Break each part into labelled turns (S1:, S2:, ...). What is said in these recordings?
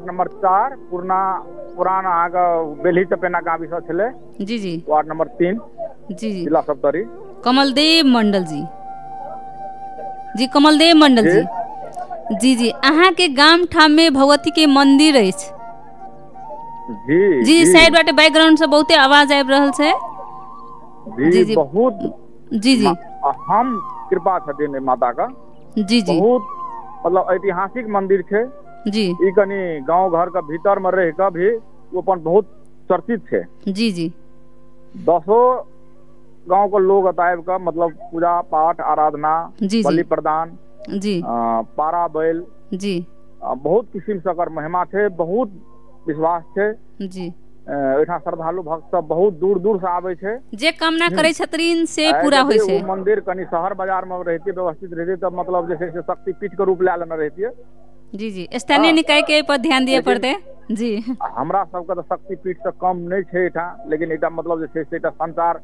S1: Number 4 पुरना पुरान अहाँके बेलही चपेना गाँव सब छलै।
S2: जी जी।
S1: Ward number 3।
S2: जी जी।
S1: जिला सप्तरी।
S2: कमलदेव मंडल जी। जी कमलदेव मंडल जी। जी जी, अहाँके गाम ठाम में भगवती के मंदिर अछि?
S1: जी
S2: जी। साइड बाटे बैकग्राउंड से बहुते आवाज आबि रहल छै।
S1: जी जी, बहुत।
S2: जी जी,
S1: हम कृपा छथिन माता का।
S2: जी जी,
S1: बहुत मतलब ऐतिहासिक मंदिर छै।
S2: जी।
S1: ई कनि गांव घर के भीतर में रह के भी वो अपन बहुत चर्चित छै।
S2: जी जी।
S1: 10 गांव के लोग आबि के मतलब पूजा पाठ आराधना बलि प्रदान,
S2: जी,
S1: पारा बैल,
S2: जी,
S1: बहुत किसिम से एकर महिमा छै, बहुत विश्वास छै।
S2: जी।
S1: एहिठाम श्रद्धालु भक्त सब बहुत दूर दूर से आबै छै,
S2: जे कामना करै छथिन से पूरा होइ छै।
S1: मंदिर कनि शहर बाजार में रहती, व्यवस्थित रहती तब मतलब जे छै से शक्तिपीठ के रूप लए लेने रहतियै।
S2: जी जी, स्थानीय निकाय के पर ध्यान दिए पड़तै। जी,
S1: हमरा सबके तऽ शक्तिपीठ से कम नहि छै एहिठाम, लेकिन एकटा मतलब जे छै से एकटा संचार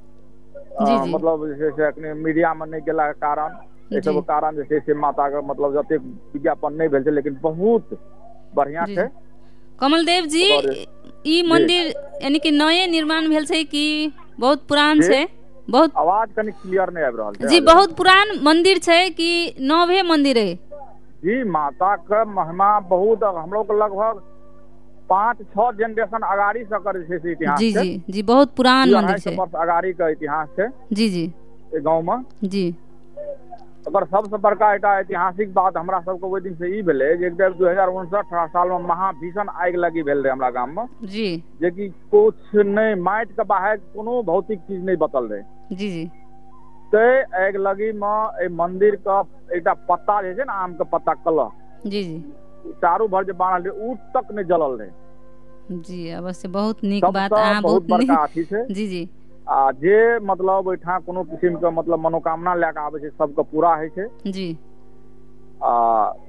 S1: मतलब जे छै से अखनी मीडिया में नहि गेला के कारण, एहि सब कारण जे छै से माता के मतलब जतेक विज्ञापन नहि भेल छै, लेकिन बहुत बढ़िया छै।
S2: कमलदेव जी, ई मंदिर यानी कि नये निर्माण भेल छै कि बहुत पुरान छै? बहुत
S1: आवाज कनि क्लियर नहि आबि रहल छै।
S2: जी, बहुत पुरान मंदिर छै कि नवे मंदिर है?
S1: जी, माता के महिमा बहुत, हमरो के लगभग 5-6 जनरेशन अगाड़ी से एकर जे छै से इतिहास।
S2: जी जी जी, बहुत पुरान मंदिर छै,
S1: अगाड़ी के इतिहास छै।
S2: जी जी,
S1: गाँव में।
S2: जी,
S1: ओकर सबसे बड़का एकटा ऐतिहासिक बात हमरा सबके ओहि दिन से ई भेलै जे 2059 साल में महाभीषण आगि लगी भेल रहे हमरा गाम में।
S2: जी,
S1: जेकि कुछ नहीं, माटि के बाहर कोनो भौतिक चीज नहीं बचल रहे।
S2: जी जी।
S1: ते आगि लगी में एहि मंदिर के एकटा पत्ता जे छै ने, आम के पत्ता कलह,
S2: जी जी,
S1: चारू भर जे बान्हल रहे उ तक नहीं जलल रहे।
S2: जी अवश्य, बहुत नीक बात, अहाँ
S1: बहुत बड़का अथी छै।
S2: जी जी।
S1: आ जे मतलब ओहिठाम कोनो किसिम के मतलब मनोकामना लए कऽ आबै छै सबके पूरा होइ छै।
S2: जी।
S1: आ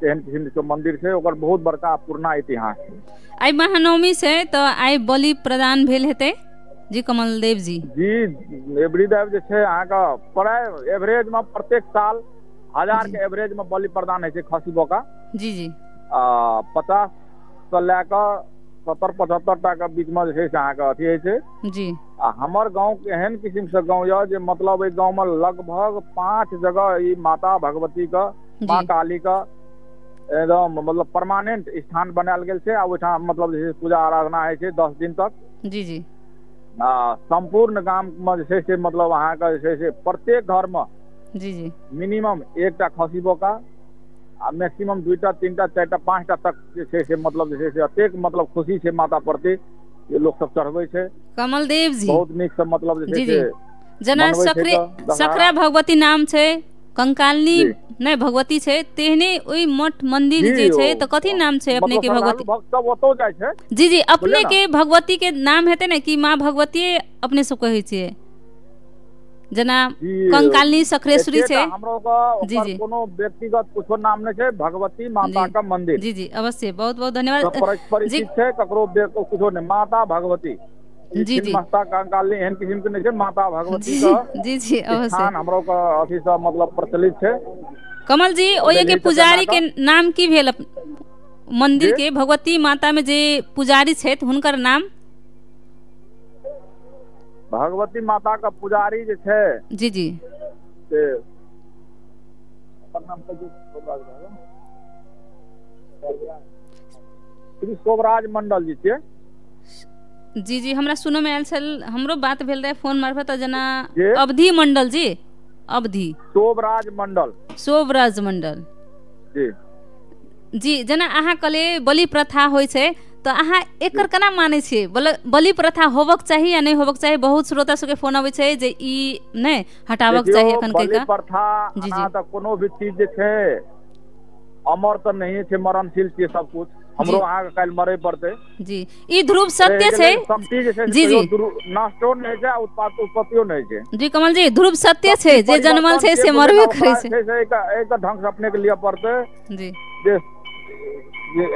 S1: एहन किसिम के मंदिर छै, ओकर बहुत बड़का पुरना इतिहास छै।
S2: आइ महानवमी छै तऽ आइ बलि प्रदान भेल हेतै? जी कमलदेव जी।
S1: जी, एवरी देव जे छै अहाँके प्राय एवरेज में प्रत्येक साल 1000 के एवरेज में बलि प्रदान होइ छै खसी बोका।
S2: जी जी।
S1: आ 50 से लए कऽ 70-75 टा के बीच में जे छै से अहाँके अथी होइ छै।
S2: जी।
S1: आ हमर गाँव एहन किसिम से गाँव यऽ जे मतलब एहि गाँव में लगभग 5 जगह ई माता भगवती के, माँ काली के एकदम मतलब परमानेंट स्थान बनायल गेल छै। आ ओहिठाम मतलब जे छै पूजा आराधना होइ छै 10 दिन तक।
S2: जी जी।
S1: आ सम्पूर्ण गाम में जे छै से मतलब अहाँके जे छै से प्रत्येक घर में
S2: जी जी
S1: मिनिमम एकटा खसी बोका आ मैक्सिमम 2टा 3टा 4टा 5टा तक जे छै से मतलब जे छै से एतेक मतलब खुशी छै माता प्रति जे लोक सब चढ़बै छै।
S2: कमलदेव जी,
S1: बहुत नीक से मतलब जे छै से
S2: जेना सकरा भगवती नाम छै, कंकालनी नहि भगवती छै, तेहने ओहि मठ मंदिर जे छै तऽ कथी नाम छै अपने के भगवती?
S1: भक्त सब ओतौ जाइ छै।
S2: जी जी, अपने के भगवती के नाम हेतै ने कि माँ भगवती अपने सब कहै छियै? जेना कंकालनी सकरेश्वरी छै।
S1: हमरो के
S2: जी जी,
S1: कोनो व्यक्तिगत कुछो नाम नहि छै, भगवती माता का मंदिर।
S2: जी जी, अवश्य, बहुत बहुत धन्यवाद।
S1: जी छै, ककरो कुछो नहि, माता भगवती।
S2: जी जी,
S1: माता कंकालनी एहन किसिम के नहि छै, माता भगवती के।
S2: जी जी, अवश्य
S1: हमरो के अथी सब मतलब प्रचलित छै।
S2: कमल जी, ओय के पुजारी के नाम की भेल मंदिर के? भगवती माता में जे पुजारी छथि हुनकर नाम?
S1: भगवती माता का पुजारी जे छै।
S2: जी जी,
S1: से श्री शोभराज मंडल जी छियै।
S2: जी जी, हमरा सुनऽ में आयल छल, हमरो बात भेल रहे फोन मार्फत, जेना अवधि मंडल जी, अवधि
S1: शोभराज मंडल,
S2: शोभराज मंडल।
S1: जी
S2: जी, जेना अहाँ कहलियै बलि प्रथा होइ छै तऽ अहाँ एकर केना मानै छियै? बलि प्रथा होबक चाही या नहि होबक चाही? बहुत श्रोता सबके फोन अबै छै जे ई नहि हटाबक चाही एखन के।
S1: बलि प्रथा
S2: जी जी,
S1: तऽ कोनो भी चीज जे छै अमर तऽ नहीं छै, मरणशील छै सब कुछ। हमरो अहाँके काल्हि मरे पड़तै।
S2: जी, ई ध्रुव सत्य छै।
S1: जी जी, नष्टो नहि छै, उत्पत्तियो नहि छै।
S2: जी कमल जी, ध्रुव सत्य छै, जे जनमल छै से मरबे करै छै।
S1: एक ढंग से अपने के लिए पड़तै।
S2: जी,
S1: जे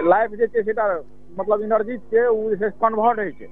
S1: लाइफ जे छै सेटा मतलब एनर्जी छै ओ जे छै कन्वर्ट होइ छै।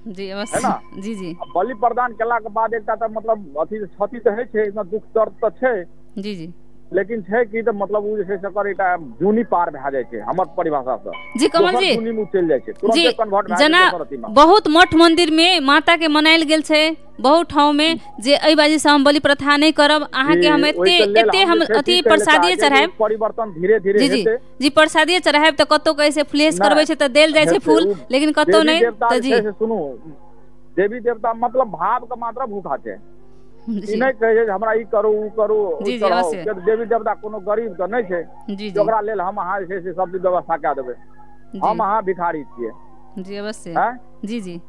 S2: जी अवश्य ना? जी जी,
S1: बलि प्रदान केला के बाद एकटा तऽ मतलब अथी क्षति तऽ होइ छै, दुख दर्द तऽ छै।
S2: जी जी,
S1: लेकिन छै कि तऽ मतलब ओ जे छै से ओकर एकटा जूनी पार भए जाइ छै हमर परिभाषा से।
S2: जी कमल जी,
S1: जूनी मे चलि जाइ छै, तुरंते कन्वर्ट भए
S2: जाइ छै। बहुत मठ मंदिर में माता के मनायल गेल छै बहुत ठाउँ में जे एहि बाजी से हम बलि प्रथा नहीं करब, अहाँ के हम एते एते हम अथी प्रसादिये चढ़ायब।
S1: परिवर्तन धीरे धीरे हेतै।
S2: जी प्रसादिये चढ़ायब तऽ कतौ कैसे फ्लेश करबै छै तऽ देल जाइ छै फूल, लेकिन कतौ नहीं। तऽ जी
S1: सुनू, देवी देवता मतलब भाव के मात्रा भूखा छै, ई नहि कहै छै हमरा ई करू ओ करू। देवी देवता कोनो गरीब तऽ नहि छै ओकरा लेल हम अहाँ जे छै से सब चीज व्यवस्था कए देबै। हम अहाँ भिखारी छियै।
S2: जी अवश्य। जी जी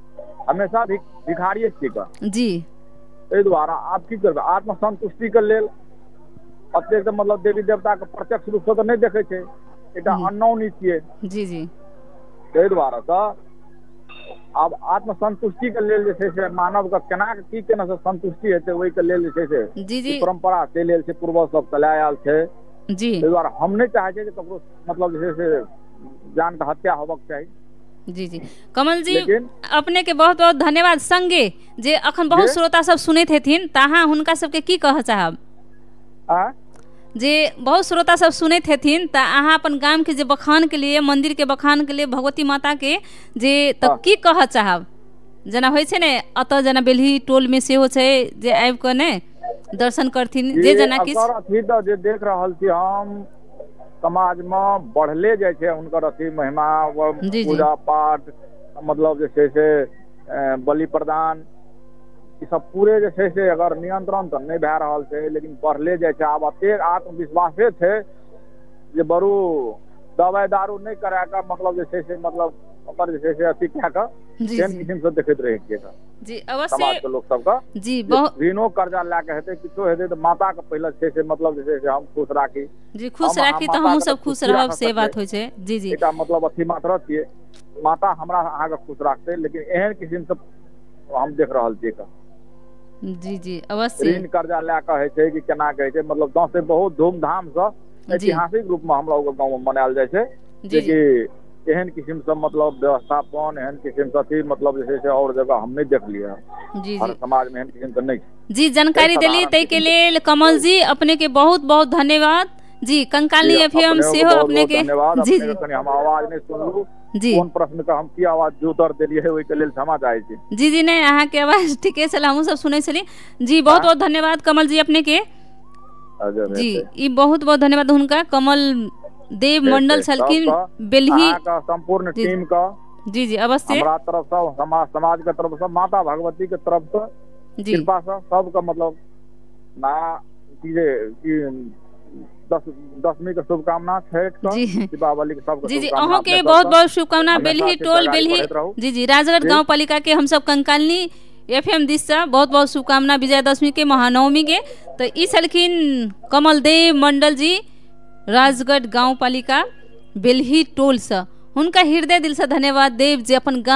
S1: हमेशा भिखारिये छियै
S2: जी।
S1: एहि दुआरे आब की करबै, आत्मसंतुष्टिके लेल एतेक तऽ मतलब देवी देवताके प्रत्यक्ष रूपसँ तऽ नहि देखै छै, एकटा अननोन छियै।
S2: जी जी
S1: ताहि दुआरे तऽ आब आत्मसंतुष्टि के लेल जे छै से मानव के केना की केना से संतुष्टि हेतै ओहिके लेल जे छै से
S2: जी जी
S1: परंपरा चलि आयल छै, पूर्वज सब चला आयल छै।
S2: जी
S1: ताहि दुआरे हम नहि चाहै छियै जे ककरो मतलब जे छै से जान के हत्या होबक चाही।
S2: जी जी कमल जी अपने के बहुत बहुत धन्यवाद। संगे जे अखन बहुत श्रोता सब सुनैत हेथिन तऽ अहाँ हुनका सबके की कहऽ चाहब? जे बहुत श्रोता सब सुनैत हेथिन तऽ अहाँ अपन गाम के जे बखान के लिए, मंदिर के बखान के लिए, भगवती माता के जे तऽ की कहऽ चाहब? जेना होइ छै ने अतऽ जेना बेलही टोल में सेहो छै जे आबि कऽ ने दर्शन करथिन, जे जेना किछु
S1: अथी तऽ जे देख रहल छी हम समाज में बढ़ले जाइ छै हुनकर अथी महिमा, पूजा पाठ, मतलब जे छै से बलि प्रदान, ई सब पूरे जे छै से अगर नियंत्रण तऽ नहि भए रहल छै लेकिन बढ़ले जाइ छै। आब एतेक आत्मविश्वासे छै जे बरू दवाइ दारू नहि करा कऽ मतलब जे छै से मतलब ओकर जे छै से अथी कए कऽ तेहन किसिमसँ देखैत रहै छियै
S2: जी अवश्य
S1: समाजके लोक सबके।
S2: जी
S1: ऋणो कर्जा लए कऽ हेतै किछो हेतै तऽ माताके पहिले छै से मतलब जे छै से हम खुश राखी।
S2: जी खुश राखी तऽ हमहूँ सब खुश रहब, से बात होइ छै। जी जी
S1: एकटा मतलब अथी मात्र छियै, माता हमरा अहाँके खुश राखतै, लेकिन एहन किसिमसँ हम देख रहल छियै।
S2: जी जी अवश्य
S1: ऋण कर्जा लए कऽ होइ छै कि केना कहै छै, मतलब दसैँ बहुत धूमधामसँ ऐतिहासिक रूपमे हमरा गाँवमे मनायल जाइ छै, जेकि एहन किसिमसँ मतलब व्यवस्थापन एहन किसिमसँ अथी मतलब जे छै से आओर जगह हम नहि देखलियै
S2: जी
S1: हर समाजमे एहन किसिमके नहि छै।
S2: जी जानकारी देली ताहिके लेल कमल जी अपने के बहुत बहुत धन्यवाद। जी कंकाली एफएम सेहो अपने के
S1: धन्यवाद। जी कनि हम आवाज नहि सुनलहुँ,
S2: जी
S1: कोन प्रश्न के हम की आवाज उत्तर देलियै ओहिके लेल क्षमा चाहै छी।
S2: जी जी नहि अहाँके आवाज ठीके छल, हमहूँ सब सुनै छली। जी बहुत बहुत धन्यवाद कमल जी अपने के। जी ई बहुत बहुत धन्यवाद हुनका, कमल देव मंडल छलखिन बेलही
S1: संपूर्ण टीम का।
S2: जी जी अवश्य
S1: हमरा तरफ से, समाज के तरफ से, माता भगवती के तरफ से कृपा से सबके मतलब ना की दसवीं के शुभकामना, छठ के, दीपावली के सबके।
S2: जी जी अहों के बहुत बहुत शुभकामना। बेलही टोल बेलही जी जी राजगढ़ गाँव पालिका के हमसब कंकालनी एफएम दिस से बहुत बहुत शुभकामना विजयादशमी के, महानवमी के। तऽ ई छलखिन कमल देव मंडल जी राजगढ़ गाँव पालिका बेलही टोल से, हुनका हृदय दिल से धन्यवाद देव जे अपन गाम